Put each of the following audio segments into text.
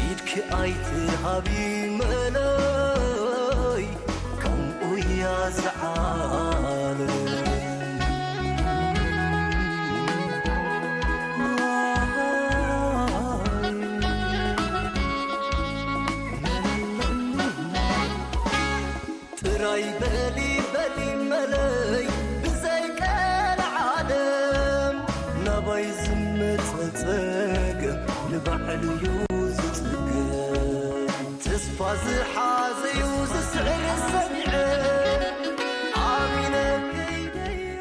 ኢድኪ ኣይትሃቢ መለይ፣ ከምኡ እያ ዝዓለም። ጥራይ በሊ በሊ መለይ ብዘይ ቀልዓለም ናባይ ዝመጸ ጸገም ንባዕሉ እዩ ዝጽገም። ተስፋ ዝሓዘ እዩ ዝስዕር ሰሚዐ ኣሚነ ከይደዮ።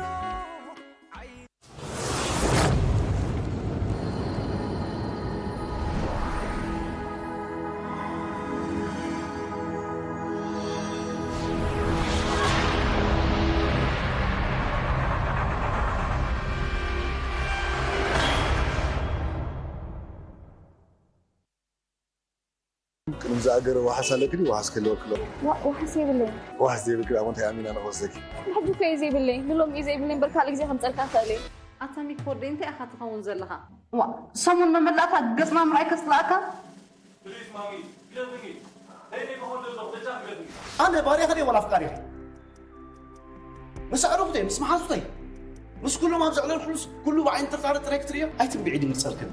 ቅድም ዝኣገረ ዋሕስ ኣለክን ዋሕስ ክህልወክሎ። ዋ- ዋሕስ የብለይ። ዋሕስ ዘይብልክ ኣሞ እንታይ ኣሚና ንኸወስደኪ? ሕጂ እኮ እዩ ዘይብለይ። ንሎሚ እዩ ዘይብለይ እምበር ካልእ ግዜ ከምፀልካ እኽእል እየ። ኣታ ሚኪ ወደይ እንታይ ኢኻ ትኸውን ዘለኻ? ዋ ሰሙን መመላእታ ገፅና ምርኣይ ከፅላእካ? ፕሊዝ ማሚ፣ ግደፍኒ። ነይ ነይ ክኾን ዘለኹ፣ በጃ ግደፍኒ። ኣነ ባርያኺ ድየ ዋላ ኣፍቃሪኺ? ምስ ኣዕሩኽተይ፣ ምስ መሓዙተይ፣ ምስ ኩሎም ኣብ ዘዕለልኩሉስ ኩሉ ብዓይኒ ጥርጣረ ጥራይ ክትርእዮ ኣይትንብዒ ድምፀርክን።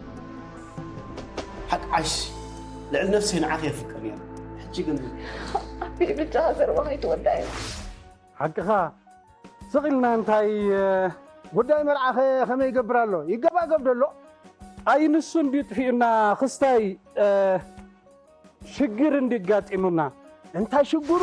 ሓቂ ዓሽ ልዕሊ ነፍሰይ ንዓኺ የፍቅር ነይረ። ሕጂ ግን ኣቢ ብቻ ዘረባ ከይትወዳእዮ። ሓቅኻ ስቕ ኢልና እንታይ ጉዳይ መርዓኸ ከመይ ይገብር ኣሎ ይገባገብ ደሎ? ኣይ ንሱ እንድዩ ጥፊኡና ክስታይ ሽግር እንድጋጢሙና እንታይ ሽግሩ?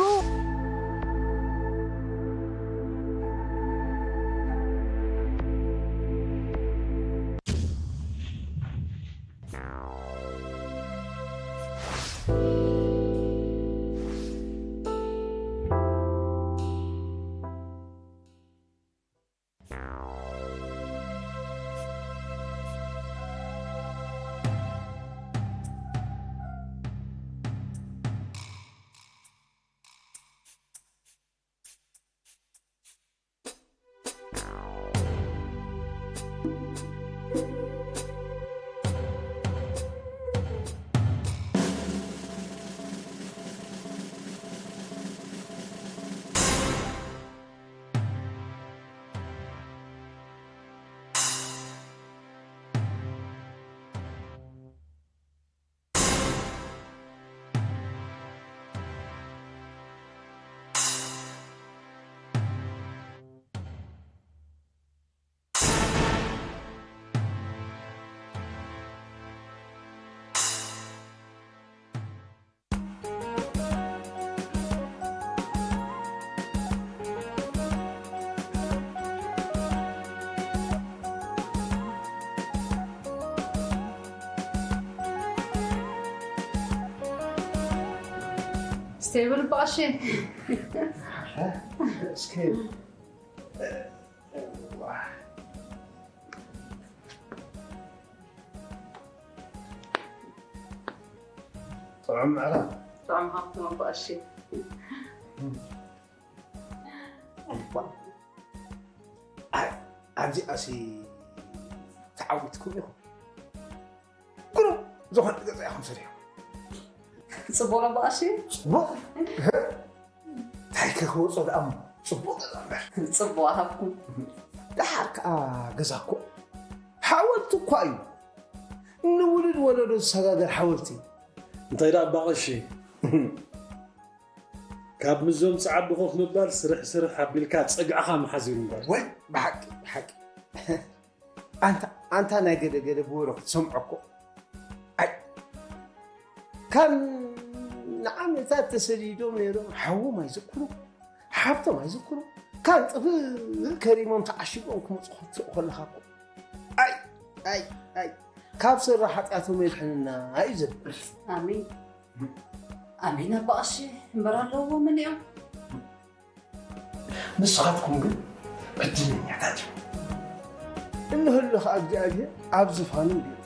ስቴብል ባሼ። እስኪ ጥዑም ምዕራፍ። ጥዑም ሃብቶም ኣቦ ኣሺ። እባ፣ ኣ-፣ ኣብዚኣሲ ተዓዊትኩም ኢኹም። ግሩም ዝኾነ ገዛ ኢኹም ሰሪሕኩም። ጽቡቕ ኣቦ ኣሺ። ጽቡቕ። እንታይ ከ ክወጾ ደኣ እሞ ጽቡቕ ገዛ እምበር። ጽቡቕ ሃብኩም። ደሓር ከኣ ገዛ እኮ ሓወልቲ እኳ እዩ። ንውሉድ ወለዶ ዝሰጋገር ሓወልቲ። እንታይ ደኣ ኣባ ቀሺ? ካብ ምዞም ጸዓዱ ኮፍ ምባል ስርሕ ስርሕ ኣቢልካ ጸግዕኻ ምሓዝ እዩ እምበር። ወይ ብሓቂ፣ ብሓቂ። ኣንታ፣ ኣንታ ናይ ገለ ገለ ብወረ ክትሰምዖ እኮ። ኣይ፣ ካብ ንዓመታት ተሰዲዶም ነይሮም ሓዎም ኣይዝክሩ፣ ሓብቶም ኣይዝክሩ። ካብ ጥፍእ ከሪሞም ተዓሺጎም ክመጹ ክትርኢ ከለኻ እኮ። ኣይ፣ ኣይ፣ ኣይ። ካብ ስረ ሓጢኣቶም የድሕንና እዩ ዘብል። ኣሜን። ኣሜን ኣባ ቀሺ፣ እምበር ኣለዎም እዮም። ንስኻትኩም ግን ዕድለኛታት ኢኹም። እንህሉ ኸኣ እግዚኣብሔር ኣብ ዝፋኑ ገይሩ።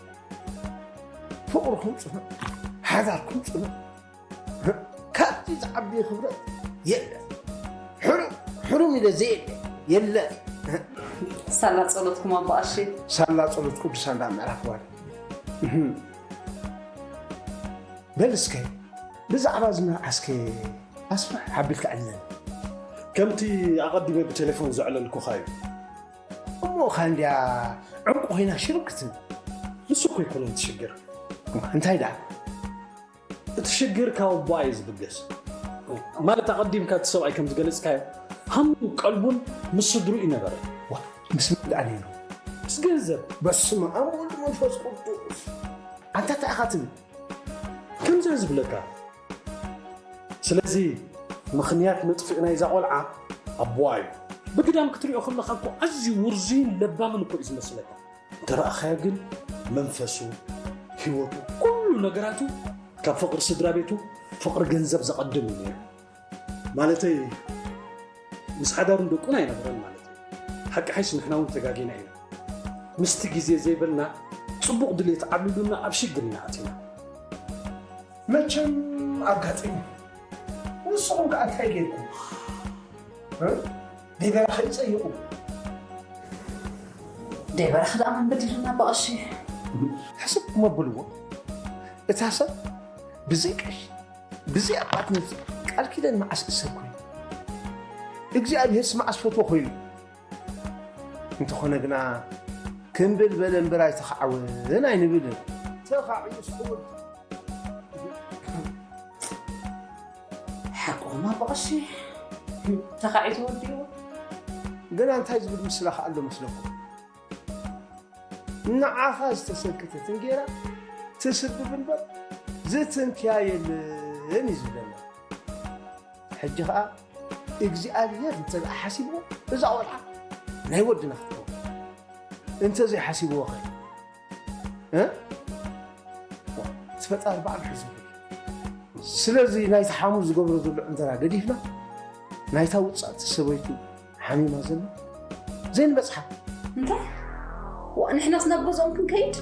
ፍቕርኩም ጽኑዕ፣ ሓዳርኩም ጽኑዕ። ካብዚ ዝዓቢ ክብረት የለን። ሕሩም፣ ሕሩም ኢለ ዘየለ የለን። ሳላ ጸሎትኩም ኣባ ቀሺ። ሳላ ጸሎት ቅዱሳን ደኣ ምዕራፍ ጓል። እህም። በል እስከ ብዛዕባ እዚ መርዓስከ ኣስፍሕ ኣቢልካ ዕለኒ። ከምቲ ኣቐዲመ ብቴሌፎን ዘዕለልኩኻ እዩ። እሞ ኸ እንድያ ዕንቁ ኮይና ሽርክ ትብል? ንሱ እኮ ኣይኮነን እቲ ሽግር። እንታይ ደኣ? እቲ ሽግር ካብ ኣቦኣ እዩ ዝብገስ። ማለት ኣቐዲምካ እቲ ሰብኣይ ከም ዝገለጽካዮ ሃሙን ቀልቡን ምስ ስድሩ ይነበረ። ዋ፣ ምስ መን ደኣ ነይሩ? ምስ ገንዘብ። በስመ ኣብ ወወልድ ወመንፈስ ቅዱስ። ኣንታ እንታይ ኢኻ ትብል? ከምዚ ዝብለካ። ስለዚ ምኽንያት መጥፍኢ ናይዛ ቆልዓ ኣቦኣ እዩ። ብግዳም ክትሪኦ ከለኻ እኮ ኣዝዩ ውርዙይን ለባምን እኮ እዩ ዝመስለካ። እንተረኣኻዮ ግን መንፈሱ፣ ህይወቱ፣ ኩሉ ነገራቱ ካብ ፍቕሪ ስድራ ቤቱ፣ ፍቕሪ ገንዘብ ዘቐድም እዩ ነይሩ። ማለተይ ምስ ሓዳሩን ደቁን ኣይነበረን ማለት እዩ። ሓቂ ሓይሽ ንሕና እውን ተጋጊና ኢና። ምስቲ ግዜ ዘይበልና ጽቡቕ ድሌት ዓብሊሉና ኣብ ሽግር ኢና ኣቲና። መቸም ኣጋጢሙ። ንስኹም ከኣ እንታይ ጌርኩም? እ? ደይ በራኺ ጸይቑ። ደይ በራኺ ደኣ መን በዲሉና ብቐሺ? ሕስብ መብልዎ። እታ ሰብ ብዘይ ቀሺ፣ ብዘይ ኣባትነት ቃል ኪዳን መዓስ እሰር ኮይኑ? እግዚኣብሔርስ መዓስ ፈትዎ ኮይኑ? እንተኾነ ግና ክምብል በለ እምበር ኣይተኻዕወን ኣይንብልን። ተኻዕዩ ስሕውል። ሓቅኹም ኣቦ ቀሺ፣ ተኻዒቱ ወዲኡ። ግና እንታይ ዝብል ምስላ ከ ኣሎ መስለኩም? ንዓኻ ዝተሰንከተት እንጌራ ትስብብ እምበር ዝትንክያ የለን እዩ ዝብለና። ሕጂ ኸኣ እግዚኣብሔር እንተ ደኣ ሓሲብዎ እዛ ቆልዓ ናይ ወድና ክትከውን፣ እንተ ዘይሓሲብዎ ኸ? እ? እቲ ፈጣሪ ባዕሉ ሒዙ። ስለዚ ናይቲ ሓሙስ ዝገብሮ ዘሎ ዕንደራ ገዲፍና ናይታ ውጻእቲ ሰበይቱ ሓሚማ ዘላ ዘይንበጽሓ። እንታይ? ዋ፣ ንሕናስ ናብ ገዝኦም ክንከይድ?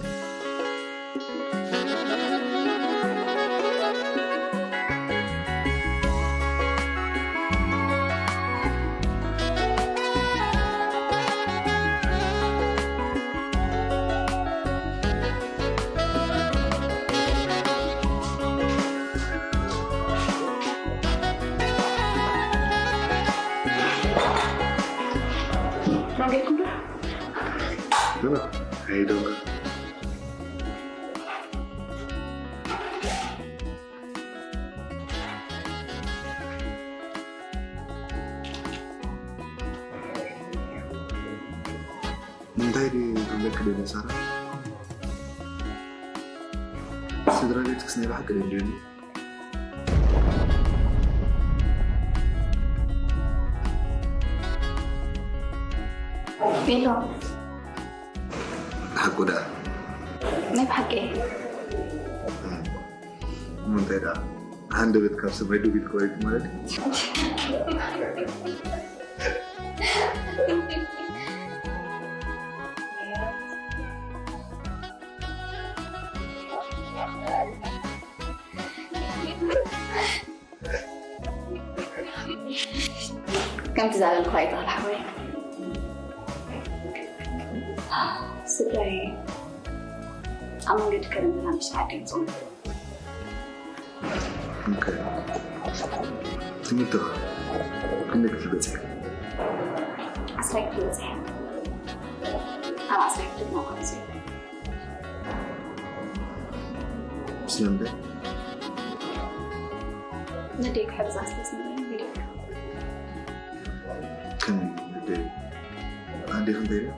ናገይኩም ዶ? ገና ኣይደም። እንታይ ድዩ ክብለኪ ደልየ ሳራ? ስድራ ቤትክስ ናይ ብሓቂ ደልዩኒ። ሄሎ። ሓቁ ደኣ? ናይ ብሓቂ። እሞ እንታይ ደኣ? ሃንደበት ካብ ሰማይ ዱብ ኢልካ ወሪዱ ማለት እዩ። ከምቲ ዛለልኩ ኣይትኽል ሓወይ። ስድራይ ኣብ መንገዲ ከለና ምሽ ዓዲ ይምፅኡ። ኦኬ። ትምህርትኻ ክንደይ ክፍሊ በፂሕካ? ዓስራይ ክፍሊ በፂሐ። ኣብ ዓስራይ ክፍሊ ድማ ቋንቋ። ስለምንታይ? ነደይ ክሕግዛ ስለ ዝነበረ ገዲፈ። ከመይ ነደይ? ኣዴኺ እንታይ ኢላ?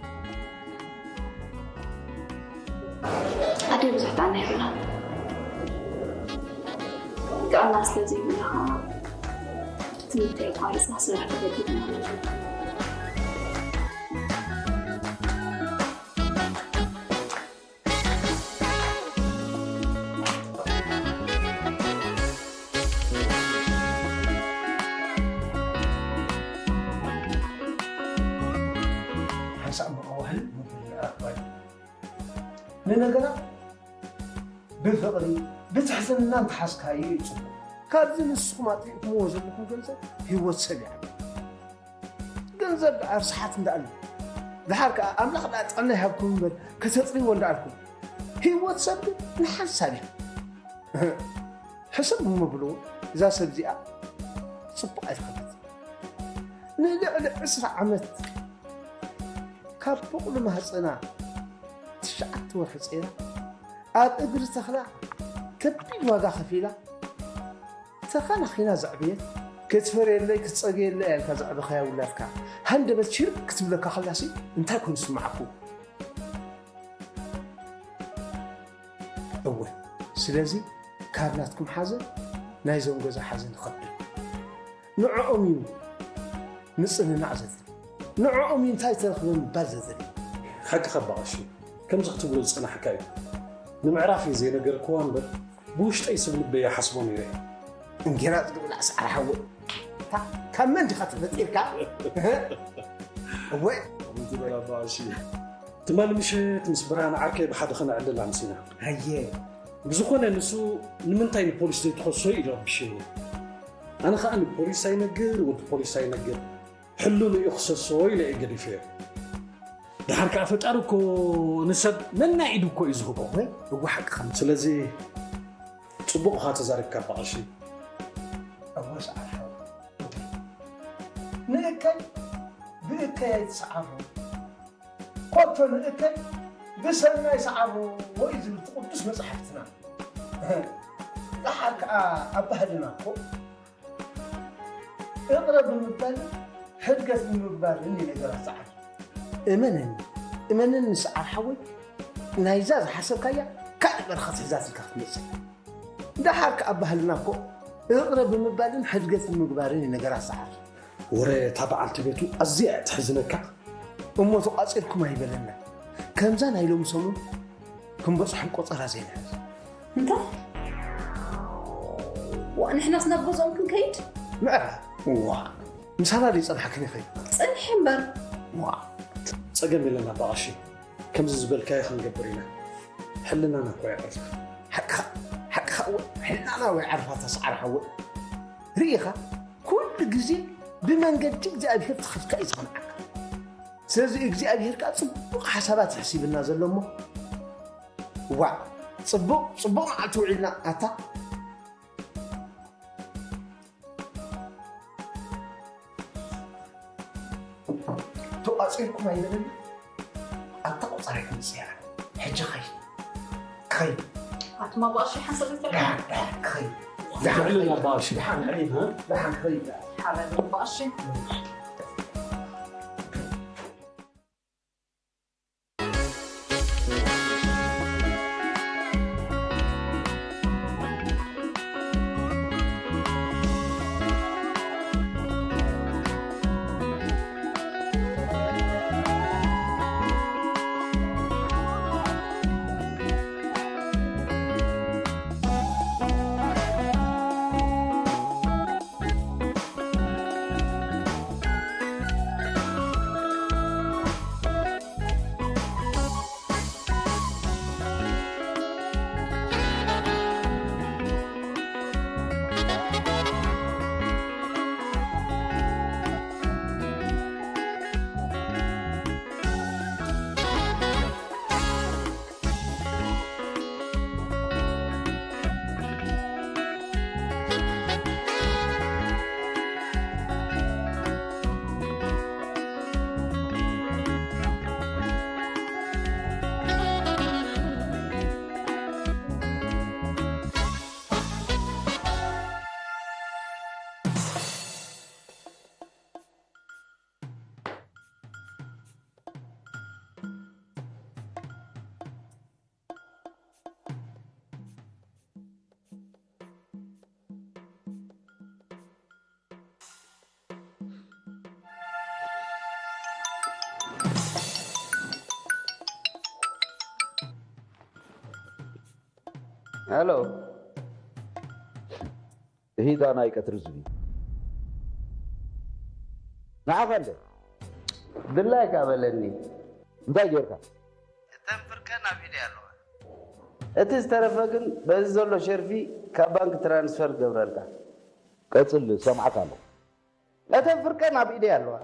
ኣደይ ብዙሕ ጥዕና የብላን። ጥዕና ስለ ዘይብላ ኸዓ ትምህርተይ ኣቋሪፀ ስራሕ ተገዲደ ማለት እዩ። ሓንሳእ መዋህል መበል ኣኽባር ንነገራት ብፍቕሪ ብትሕትና እንተሓዝካዮ እዩ ጽቡቕ። ካብዚ ንስኹም ኣጥፊእኩምዎ ዘለኹም ገንዘብ ህይወት ሰብ ይዓቢ። ገንዘብ ደኣ ርስሓት እንዳኣሉ፣ ደሓር ከኣ ኣምላኽ ደኣ ጥዕና ይሃብኩም እምበር ከተጥርይዎ እንዳኣልኩም፣ ህይወት ሰብ ግን ንሓንሳብ እዩ። ሕሰብ እሞ ብሎ፣ እዛ ሰብ እዚኣ ጽቡቕ ኣይረኸበት። ንልዕሊ ዕስራ ዓመት ካብ ፎቕሊ ማህጸና ትሽዓተ ወርሒ ጸይራ፣ ኣብ እግሪ ተኽላ ከቢድ ዋጋ ከፊላ፣ ተኸናኺና ዘዕበየት፣ ክትፈርየለይ ክትጸግየለይ እያ ኢልካ ዘዕበኻያ ውላድካ ሃንደበት ሽርብ ክትብለካ ከላሲ እንታይ ኮይኑ ዝስምዓኩም? እወ፣ ስለዚ ካብ ናትኩም ሓዘን ናይዞም ገዛ ሓዘን ይኸብድ። ንዕኦም እዩ ምጽንናዕ ዘድሊ። ንዕኦም እዩ እንታይ ተረኽበ ምባል ዘድሊ። ሓቅኻ ኣባ ቀሺ፣ ከምዚ ክትብሎ ዝጸናሕካ እዩ። ንምዕራፍ እዩ ዘይነገርክዋ እምበር፣ ብውሽጠይ ሰብ ልበይ ይሓስቦ ነይረ እየ። እንጌራ ዝብላዕ ሰዓር ሓወይ፣ እታ ካብ መን ዲኻ ተፈጢርካ? እወ። ከምኡ ትበል ኣባ ቀሺ። ትማሊ ምሸት ምስ ብርሃን ዓርከይ ብሓደ ከነዕልል ኣምሲና። ኣየ። ብዝኾነ ንሱ ንምንታይ ንፖሊስ ዘይትኸሶ ኢሉ ረቢሽኒ። ኣነ ኸኣ ንፖሊስ ኣይነግር፣ ወዲ ፖሊስ ኣይነግር። ሕሉን እዩ ክሰሶ ኢለ እየ ገዲፈዮ። ደሓር ከኣ ፈጣሪ እኮ ንሰብ ነናይ ኢዱ እኮ እዩ ዝህቦ። እወ፣ እወ ሓቅኻ። ስለዚ ጽቡቕ ኢኻ ተዛሪብካ ኣባ ቀሺ። እወ ሰዓር ሓወይ። ንእከይ ብእከይ ኣይትስዓሮ። ኮቶ ንእከይ ብሰናይ ስዓሮ እዩ ዝብል እቲ ቅዱስ መጽሓፍትና። ደሓር ከኣ ኣብ ባህልና እኮ እቕረ ብምባል ሕድገት ብምግባርን እዩ ነገራት ዝዓቢ። እመነኒ፣ እመነኒ ሰዓር ሓወይ፣ ናይዛ ዝሓሰብካያ ካልእ በረኸት ሒዛትልካ ክትመጽእ። ደሓር ከኣ ባህልና እኮ እቕረ ብምባልን ሕድገት ብምግባርን እዩ ነገራት ዝዓቢ። ወረ እታ በዓልቲ ቤቱ ኣዝያ እያ ትሕዝነካ። እሞ ተቋጺርኩም ኣይበለና። ከምዛ ናይ ሎሚ ሰሙን ክንበጽሖም ቆጸራ ዘይንሕዝ። እንታይ? ዋ፣ ንሕናስ ናብ ገዝኦም ክንከይድ? ምዕራብ። ዋ፣ ምሳና ደይ ጸንሓክን ይኸይድ። ጽንሒ እምበር። ዋ። ጸገም የለን ኣባ ቀሺ። ከምዚ ዝበልካዮ ክንገብር ኢና። ሕልናና እኮ የዕርፍ። ሓቅኻ፣ ሓቅኻ እወ፣ ሕልናና እወ የዕርፋ እታ ሰዓር ሓወይ። ርኢኻ፣ ኩሉ ግዜ ብመንገዲ እግዚኣብሄር ተኸፍካ እዩ ዝቐንዓካ። ስለዚ እግዚኣብሄር ከኣ ጽቡቕ ሓሳባት እዩ ሓሲብልና ዘሎ እሞ፣ ዋእ፣ ጽቡቕ፣ ጽቡቕ መዓልቲ ውዒልና ኣታ። ተቋጺርኩም ኣይበለኒ። ኣብታ ቆጸራ ኣይትምጽእ እያ። ሕጂ ኸይድ። ኸይድ። ኣቱም ኣባ ቀሺ ሓንሳብ ዘይትዕልሉ። ደሓን፣ ደሓን፣ ኸይድ። ደሓን፣ ደሓን፣ ኸይድ። ኣባ ቀሺ። ደሓን፣ ኸይድ። እ? ደሓን፣ ኸይድ። ሓራይ ኣባ ቀሺ። ሄሎ፣ እሂዳ ናይ ቀትሪ ዝቢ። ንዓኻ እንደ ድላይካ በለኒ። እንታይ ጌርካ? እተን ፍርቀን ኣብ ኢደይ ኣለዋ። እቲ ዝተረፈ ግን በዚ ዘሎ ሸርፊ ካብ ባንክ ትራንስፈር ክገብረልካ። ቀጽል፣ ሰምዓካ ኣለኹ። እተን ፍርቀን ኣብ ኢደይ ኣለዋ።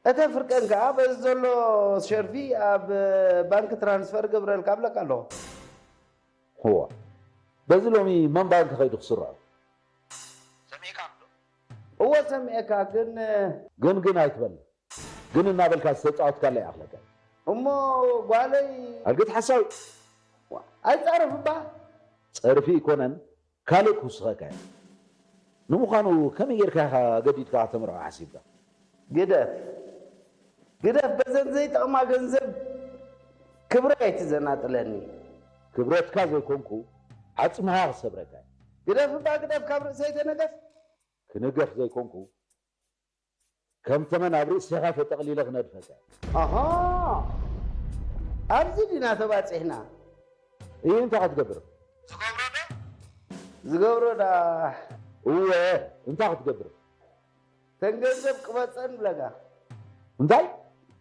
እተን ፍርቀን ከኣ በዚ ዘሎ ሸርፊ ኣብ ባንክ ትራንስፈር ክገብረልካ እብለካ ኣለኹ። እዋ፣ በዚ ሎሚ መን ባንክ ከይዱ ክስርዖ? ሰሚዕካ ኣሎ? እወ ሰሚዐካ፣ ግን ግን ግን ኣይትበል። ግን እናበልካ ዝተፃወትካላ ይኣኽለካ። እሞ ጓለይ ኣርግት ሓሳዊ። ኣይፃረፍ እባ። ፀርፊ ይኮነን፣ ካልእ ክውስኸካ እየ። ንምዃኑ ከመይ ጌርካ ኢኻ ገዲድካ ከተምርዖ ሓሲብካ? ግደፍ፣ ግደፍ፣ በዘን ዘይጠቕማ ገንዘብ ክብረይ ኣይትዘናጥለኒ። ክብረትካ ዘይኮንኩ፣ ዓጽምኻ ክሰብረካ እየ። ግደፍ እባ ግደፍ፣ ካብ ርእሰይ ተነገፍ። ክንገፍ ዘይኮንኩ፣ ከም ተመን ኣብ ርእስኻ ተጠቕሊለ ክነድፈካ እየ። ኣሃ፣ ኣብዚ ዲና ተባጺሕና። እይ፣ እንታይ ክትገብር? ዝገብሮ ዶ? ዝገብሮ ዳ? እወ፣ እንታይ ክትገብር? ተን ገንዘብ ቅበጸን ብለካ። እንታይ?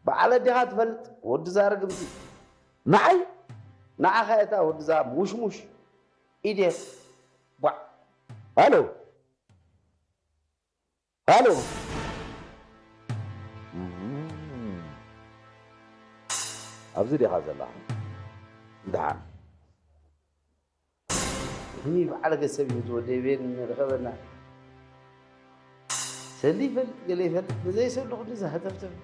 በዓል ኣዴኻ ትፈልጥ፣ ወዲ ዛርግምቲ። ንዓይ? ንዓኻ እታ ወዲ ዛ ሙሽሙሽ። ኢዴት። ቧዕ። ሃሎ። ሃሎ። እም። ኣብዚ ዲኻ ዘለኻ? ደሓን። እኒ በዓል ገሰብ እዩ ዝወደይ ቤን ንርኸበና። ሰሊ ይፈልጥ፣ ገለ ይፈልጥ፣ ንዘይሰሉ ክንዲ ዝሃተፍተፍ።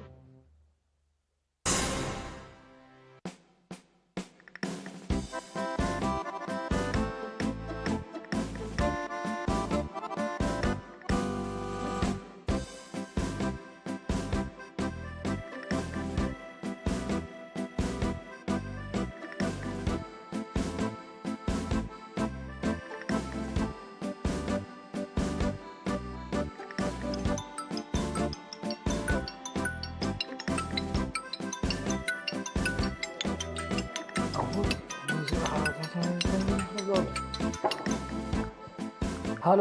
ሃሎ።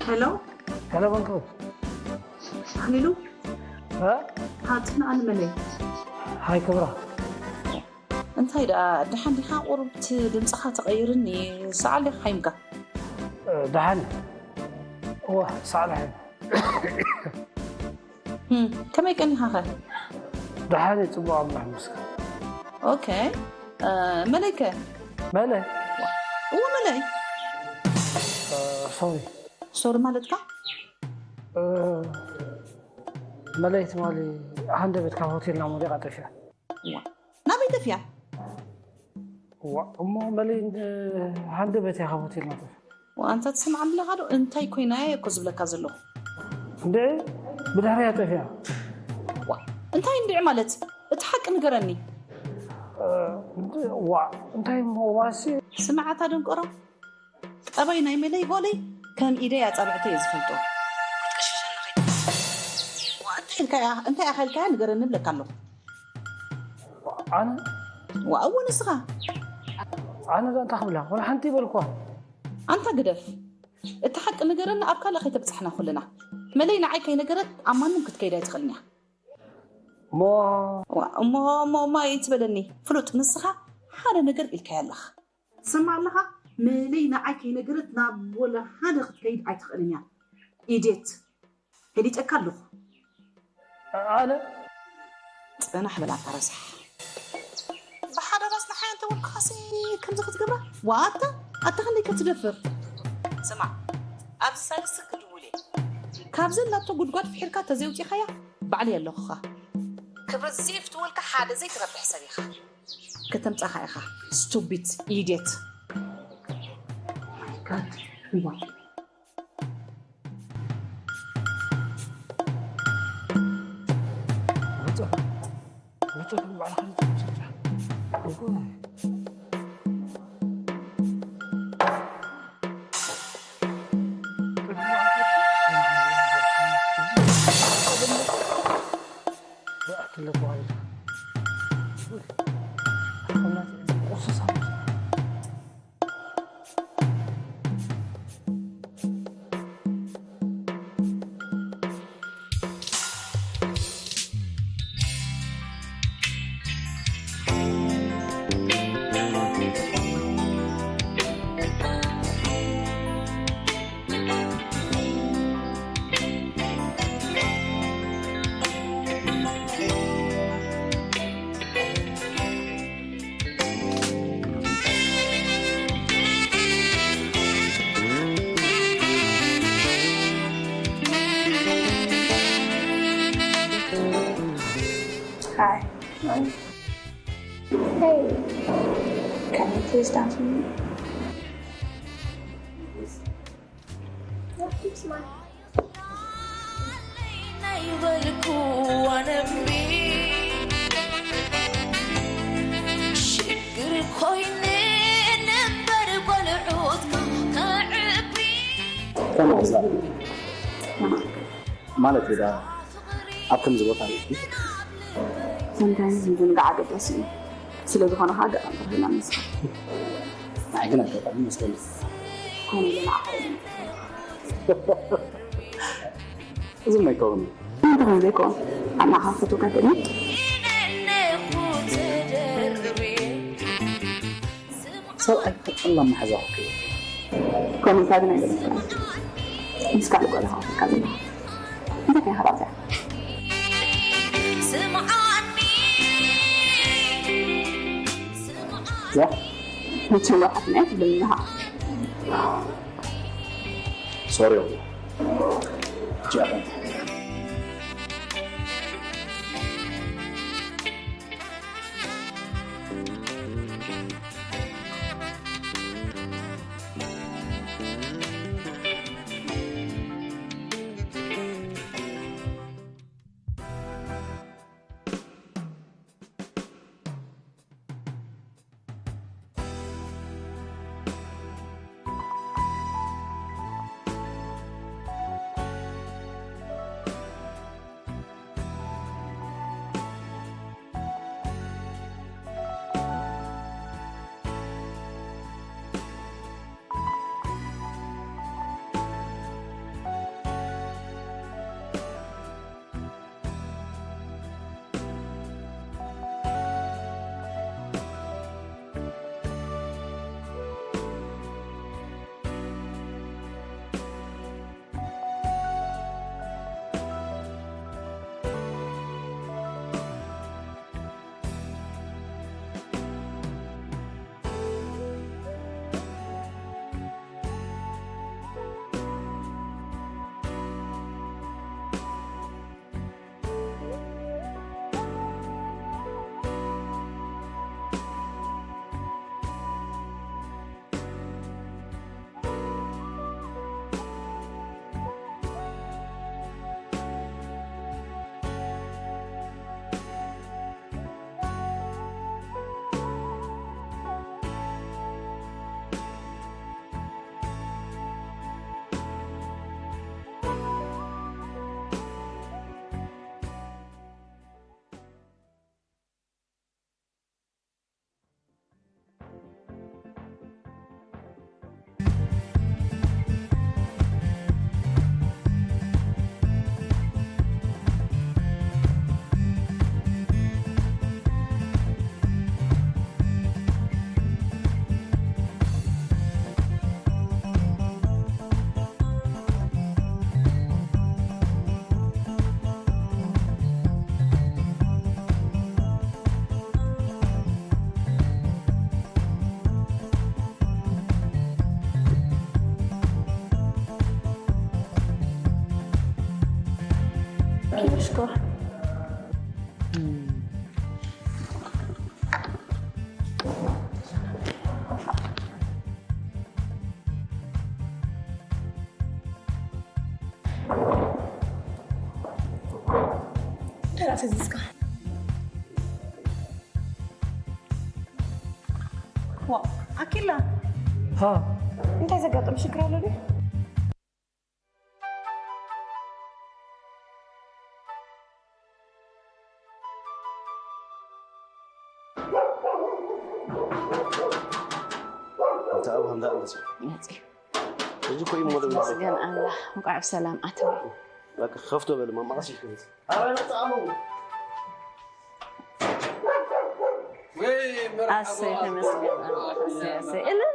ሄሎ። ሄሎ፣ መንክሩ። ሃሌሉ። እ? ሃ፣ ጽንዓን መለይ። ሃይ፣ ክብራ። እንታይ ደኣ፣ ደሓን ዲኻ? ቁሩብ እቲ ድምጽኻ ተቐይርኒ። ሰዓል ዲኻ ሓይምካ? እ፣ ደሓን። እዋ፣ ሰዓል ሓይም። ህም፣ ከመይ ቀኒኻኸ? ደሓን እየ፣ ጽቡቕ፣ ኣምላኽ ይመስገን። ኦኬ። እ፣ መለይከ? መለይ? እዎ፣ መለይ። እ፣ ሶሪ። ሶሪ ማለትካ? እ፣ መለይ ትማሊ ሃንደበት ካብ ሆቴልና ሞሊቓ ጠፊኣ። እዋ፣ ናበይ ጠፊኣ? እዋ፣ እሞ መለይ እንደ-፣ ሃንደበት እያ ካብ ሆቴልና ጠፊኣ። ዋ፣ ኣንታ ትሰምዓኒ ኣለኻ ዶ? እንታይ ኮይና እየ እኮ ዝብለካ ዘለኹ። እንድዒ፣ ብድሕሪያ ጠፊኣ። ዋ፣ እንታይ እንድዒ ማለት? እቲ ሓቂ ንገረኒ። እ፣ እንድ-፣ ዋ፣ እንታይ እሞ ዋሲ? ስምዓታ ደንቆሮ። ጠባይ ናይ መለይ ጓለይ ከም ኢደይ ኣጻብዕተይ እየ ዝፈልጦ። ክትቅሽሸኒ ከይትመጽእ። ዋ፣ እንታይ ኢልካ እያ? እንታይ ኢኻ ኢልካያ? ንገረኒ እብለካ ኣለኹ። ኣነ? ዋ፣ እወ ንስኻ። ኣነ ዶ እንታይ ክብላ? ወላ ሓንቲ ይበልኳ። ኣንታ ግደፍ። እቲ ሓቂ ንገረኒ፣ ኣብ ካልእ ከይተብጽሓና ኩልና። መለይ ንዓይ ከይነገረት ኣብ ማንም ክትከይድ ኣይትኽእልን እያ። እሞ? ዋ፣ እሞ፣ እሞ፣ እሞ ኣይትበለኒ። ፍሉጥ ንስኻ ሓደ ነገር ኢልካያ ኣለኻ። ትሰምዕ ኣለኻ? መለይ ንዓይ ከይነገረት ናብ ወላ ሓደ ክትከይድ ኣይትኽእልን እያ። ኢዴት። ፈሊጠካ ኣለኹ። ኣነ? ጽናሕ በል ኣታ ረሳሕ። ብሓደ ራስ ንሓያ እንተ ወልኩኻሲ ከምዚ ክትገብራ? ዋ ኣታ፣ ኣታ ክንደይ ከትደፍር? ስማዕ፣ ኣብዚ ሳልስቲ ክድውል እየ። ካብ ዘላቶ ጉድጓድ ፍሒርካ ተዘይውጺኻያ፣ ባዕለይ ኣለኹኻ። ክብረት ዘይፍትወልካ ሓደ ዘይትረብሕ ሰብ ኢኻ። ከተምጻኻ ኢኻ፣ ስቱፒድ ኢድየት። ማይ ጋድ፣ እዋ። Hey, can you please dance with me? Yes, please, man. ከመይ ይመስላል ማለት ዳ ኣብ ከምዚ ቦታ ሪእኪ? ሰምታይምስ ምዝንጋዕ ኣገዳሲ እዩ። ስለ ዝኾነ ከዓ ኣጋጣሚ ተረኺብና ንመስል። ንዓይ ግን ኣጋጣሚ መስለኒ። ኮነ ኢለ ንዓኻ እዚ ኣይከውን እዩ። እንታይ ከም ዘይኮን ኣናኻ ፈትወካ ከድኒ ሰብኣይ ተጠላ መሓዛ ክክእል ኮሚካ ግን ኣይገለጽካ ምስ ካልእ ጓል ሃወትካ ዘላ እንታይ ከይ ሃባብያ ያ መቸም ወሓትና ትብልናሃ ሶሪ ጃፈን ኣኪላ እንታይ ዘጋጠም ሽግር ኣሎ ድዩ? እንተ ኣብኡ ከምዛ መፅእ መፅእ ሕጂ እኮ እዩ ሞደ መስገን ኣምላኽ እንኳዕ ብሰላም ኣተወ በቃ ከፍቶ በል ማማቐስ ይሽከምት ኣረ መፅእ ኣሙ ኣሰይ ተመስገን ኣምላኽ ኣሰይ ኣሰይ እልል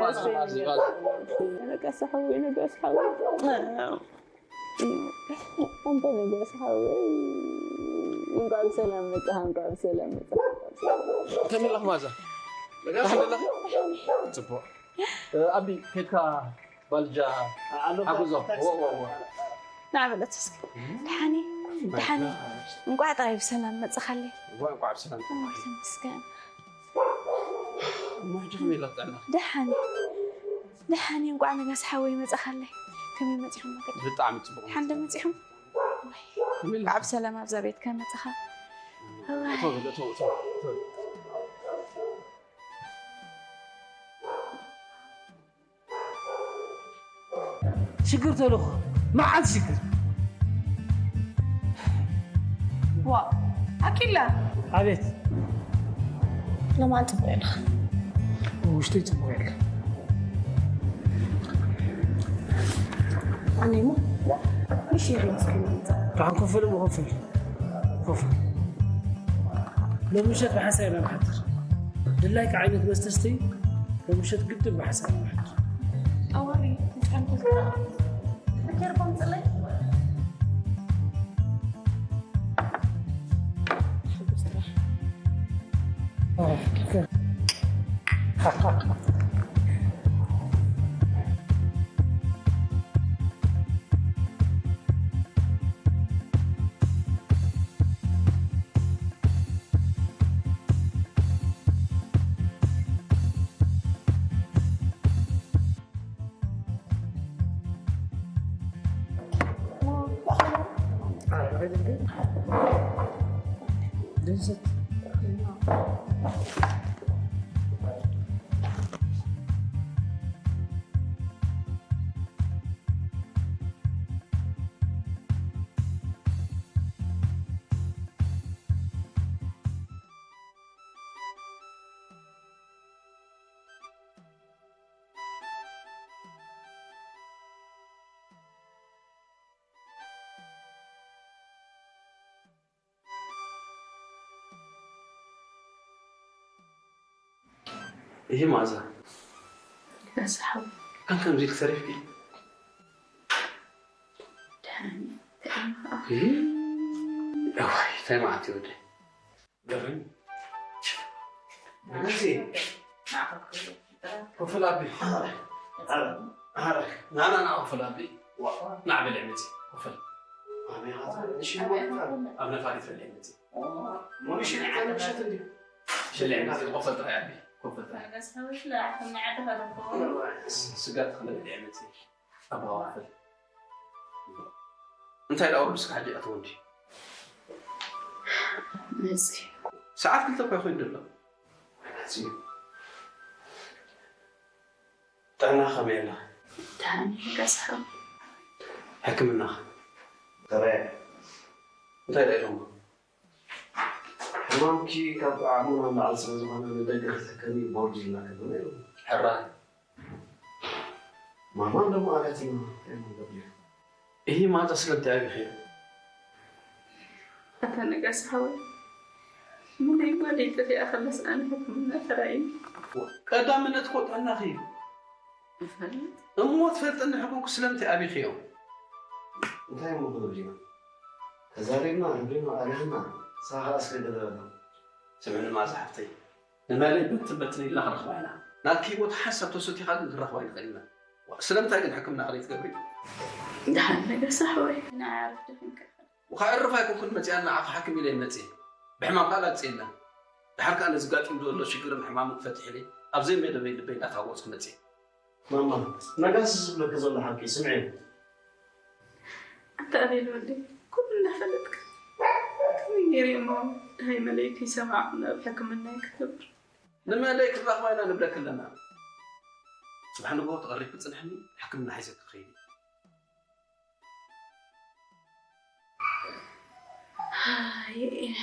ኣሰይ ኣሰይ ንገስ ሓወይ ንገስ ሓወይ ኣንተ ንገስ ሓወይ እንኳዕ ብሰላም መጣኻ እንኳዕ ብሰላም መጣኻ ከመይ ኣለኹ ማዛ ደሓን ኣለኺ ፅቡቕ ኣቢ ከድካ ባልጃ ሓጉዞ። ወ- ወ- ወ- ንዓ በለት እስኪ። ደሓኒ ደሓኒ። እንቋዕ ጥራይ ብሰላም መጽኻለይ። እዋ፣ እንቋዕ ብሰላም። ተመስገን። እሞ ሕጂ ከመይ ኢላ ጥዕና? ደሓኒ ደሓኒ። እንቋዕ ነጋሲ ሓወይ መጽኻለይ። ከመይ መጺኹም መገዲ? ብጣዕሚ ጽቡቕ። ሓንደ መጺኹም? ከመይ ኢላ? እንቋዕ ብሰላም ኣብዛ ቤት ከመጽኻ። እዋይ። እቶ በል፣ እቶ፣ እቶ፣ እቶ። ሽግር ተልእኮ መዓት ሽግር። ዋ ኣኪላ ኣቤት። ለማን ጽቡቅ የለ ውሽጡ ይጽቡቅ የለ። ኣነሞ ምሽ ይመስገን ብሓን ኮፈል እሞ ኮፈል ኮፈል። ሎምሸት ብሓንሳብ ኢና ንሓድር። ድላይካ ዓይነት መስተ ስተይ። ሎምሸት ግድን ብሓንሳብ ኢና ንሓድር። ኣዋሪ ንጨንኩ ዝራ ፍክር ኮምጽለይ ይሄ ማዛ ኣስሓብ ከም ከምዚ ኢልክ ተሪፍኪ ደሓን እዋይ እንታይ መዓት ይወደ ገርም እዚ ኮፍል ኣቢ ናና ና ኮፍል ኣቢ ናዕበል ዕምፂ ኮፍል ኣብ ነፋሪት በልዕ ዕምፂ ሽልዕ ዕምፂ ኮፍል ጥራይ ኣቢ ኮፍል ጥራይ ስጋ ተኽለ በልዕ ዕምፂ ኣባዋ ኮፍል እንታይ ዳውሩ ስካ ሕጂ ኣተው እንዲ መፂ ሰዓት ክልተ እኳ ይኮይን ደሎ ጥዕና ከመይ ኣላ ደሓን ኢልካ ሰሓብ ሕክምና ተባየ እንታይ ዳ ኢሎም ሕማምኪ ካብ ዓቕምና ንላዕሊ ስለ ዝኾነ ንደገ ክትሕከሚ ቦርድ ኢልና ከብና ኢሎም ሕራይ ማማ እንደሞ ኣልያትና እንታይ መንገድ እዩ ይህ ማታ ስለምታይ ኣቢኸ ኣታ ነጋሲ ሓወይ ምነይ ጓለይ ጠፊኣ ከለስ ኣነ ሕክምና ተራእዩ ቀዳምነት እኮ ጥዕናኺ እዩ ይፈልጥ እሞ ትፈልጥኒ ሕኮንኩ ስለምታይ ኣቢኽዮ እንታይ እሞ ክንብል ኢና ተዛሪብና ርብሪና ኣሪኽና ሳኻ እስከ ገለበና ስምዕኒ ማዛ ሓፍተይ ንመለይ በትን በትን ኢልና ክንረኽባ ኢና ናትኪ ህይወት ሓንሳብ ተሰቲኻ ግን ክንረኽባ ይንኽእል ኢና ስለምንታይ ግን ሕክምና ከለይ ትገብሪ ደሓን ነገር ሳሕወይ ንዓርፍ ድሕንካ ወካ ዕርፍ ኣይኮንኩን መፅኣ ንዓኻ ሓክም ኢለ መፅእ ብሕማም ካል ኣፅየና ድሓር ከዓ ነዚ ጋጢም ዘሎ ሽግርን ሕማምን ክፈትሕለይ ኣብ ዘይመደበይ ልበይ እንዳታወፅኩ መፅእ ማማ ነጋሲ ዝብለኪ ዘሎ ሓቂ ስምዒ ኣንተ ኣቤል ወዲ ኩሉ እንዳፈለጥካ ከመይ ገይረ እሞ ድሃይ መለይ ከይሰማዕ ናብ ሕክምና ክገብር ንመለይ ክንረኽባ ኢና ንብለክ ኣለና ፅባሕ ንግሆ ተቐሪብ ክፅንሕኒ ሕክምና ሒዘ ክኸይድ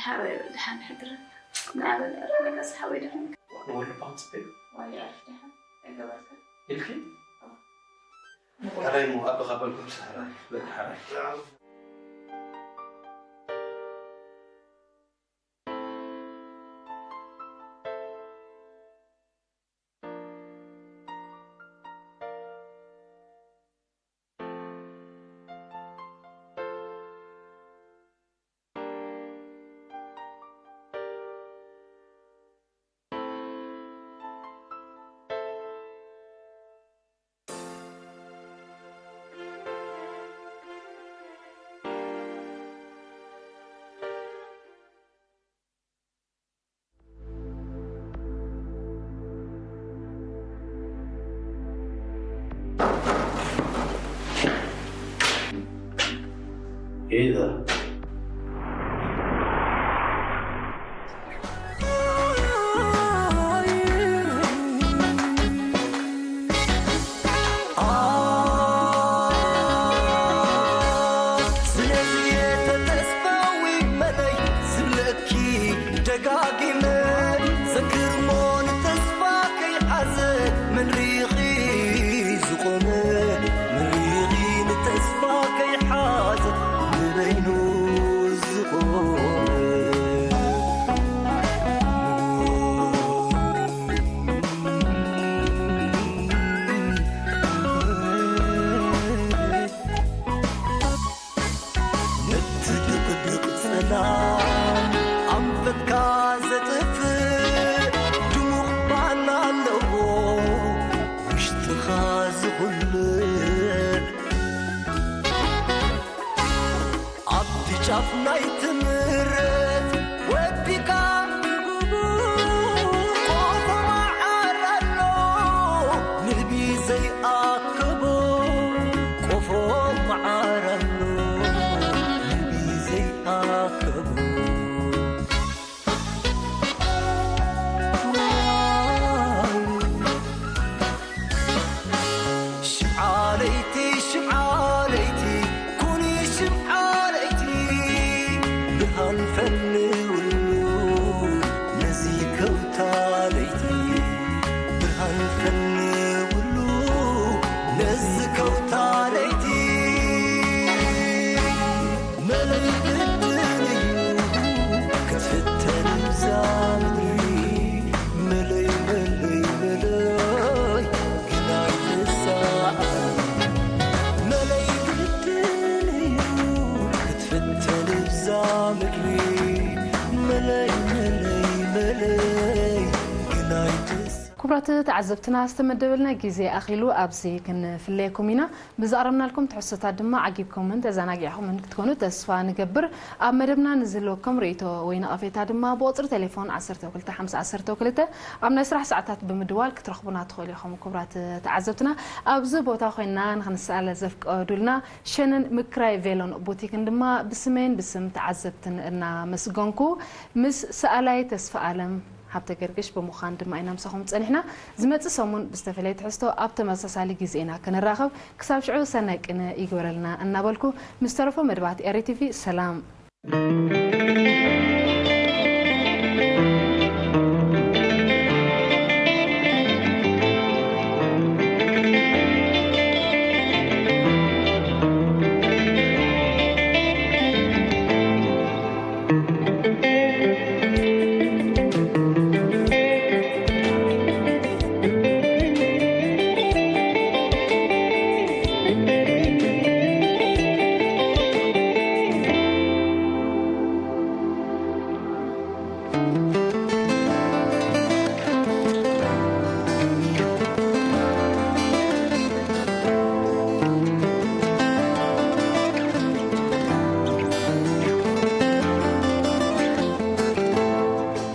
ሓበይ ድሓን ሕድረ ንኣበል ዕርፍ ነጋሲ ሓወይ ድሓን ንወሉ ባንፅበዩ ዋይ ዕርፍ ድሓን ኣይገበርካ ኢልኪ ከላይ ሞ ኣበኻ በልኩም ሰሓራይ በቃ ሓራይ إيه ده؟ ስለዚ ተተስፋዊ መለይ ዝብለኪ ደጋጊመ ዘክርሞ ንተስፋ ከይሓዘ መን ሪኺ ዝቆመ መን ሪኺ ንተስፋ ከይሓዘ ንበይኑ ዝቆመ ነቲ ድቕድቕ ጸላም ኣንፈትካ ዘጥፍእ ድሙቕ ባና ኣለዎ ውሽጥኻ ዝኹልዕ ኣብቲ ጫፍ ናይ ትምረት ወዲካ ቆፎ መዓር ኣሎ ንህቢ ዘይኣከቦ ቆፎ መዓር ኣሎ ንህቢ ዘይኣከቦ ሽምዓ ለይቲ ሽምዓ ለይቲ ኩኒ ሽምዓ ለይቲ ብርሃን ፈንውሉ ነዚ ከውታ ለይቲ ብርሃን ፈንውሉ ነዚ ከውታ ለይቲ መለይ ግድን እዩ ክትፍተን እዛ ምድሪ መለይ መለይ መለይ ግናይ ትሳዕ መለይ ግድን እዩ ክትፍተን እዛ ምድሪ መለይ መለይ መለይ ግናይ ትሳዕ ክቡራት ተዓዘብትና ዝተመደበልና ግዜ ኣኺሉ ኣብዚ ክንፍለየኩም ኢና ብዛቕረብናልኩም ትሕዝቶታት ድማ ዓጊብኩምን ተዘናጊዕኹምን ክትኮኑ ተስፋ ንገብር ኣብ መደብና ንዝህልወኩም ርእይቶ ወይ ነቐፌታ ድማ ብቑፅሪ ቴሌፎን ዓሰርተ ክልተ ሓምሳ ዓሰርተ ክልተ ኣብ ናይ ስራሕ ሰዓታት ብምድዋል ክትረኽቡና ትኽእሉ ኢኹም ክቡራት ተዓዘብትና ኣብዚ ቦታ ኮይና ንክንሰኣለ ዘፍቀዱልና ሸነን ምክራይ ቬሎን ቡቲክን ድማ ብስመይን ብስም ተዓዘብትን እናመስገንኩ ምስ ሰኣላይ ተስፋ ኣለም ሃብተ ገርግሽ ብምዃን ድማ ኢና ምሳኹም ጸኒሕና ዝመጽእ ሰሙን ብዝተፈለየ ትሕዝቶ ኣብ ተመሳሳሊ ግዜ ኢና ክንራኸብ ክሳብ ሽዑ ሰናይ ቅነ ይግበረልና እናበልኩ ምስ ተረፎ መደባት ኤሪ ቲቪ ሰላም